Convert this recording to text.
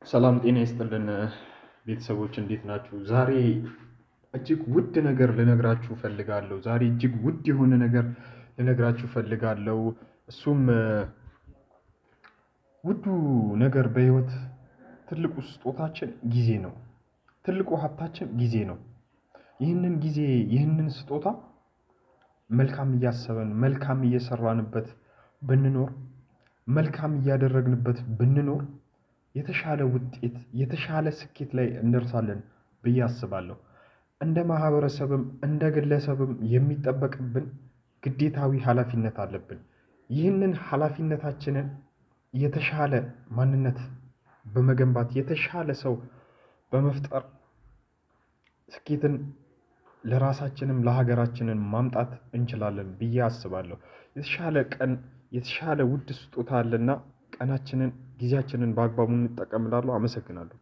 ሰላም ጤና ይስጥልን ቤተሰቦች እንዴት ናችሁ? ዛሬ እጅግ ውድ ነገር ልነግራችሁ እፈልጋለሁ። ዛሬ እጅግ ውድ የሆነ ነገር ልነግራችሁ እፈልጋለሁ። እሱም ውዱ ነገር በህይወት ትልቁ ስጦታችን ጊዜ ነው። ትልቁ ሀብታችን ጊዜ ነው። ይህንን ጊዜ ይህንን ስጦታ መልካም እያሰበን መልካም እየሰራንበት ብንኖር፣ መልካም እያደረግንበት ብንኖር የተሻለ ውጤት የተሻለ ስኬት ላይ እንደርሳለን ብዬ አስባለሁ። እንደ ማህበረሰብም እንደ ግለሰብም የሚጠበቅብን ግዴታዊ ሀላፊነት አለብን። ይህንን ሀላፊነታችንን የተሻለ ማንነት በመገንባት የተሻለ ሰው በመፍጠር ስኬትን ለራሳችንም ለሀገራችንን ማምጣት እንችላለን ብዬ አስባለሁ። የተሻለ ቀን የተሻለ ውድ ስጦታ አለና ቀናችንን ጊዜያችንን በአግባቡ እንጠቀም እላለሁ። አመሰግናለሁ።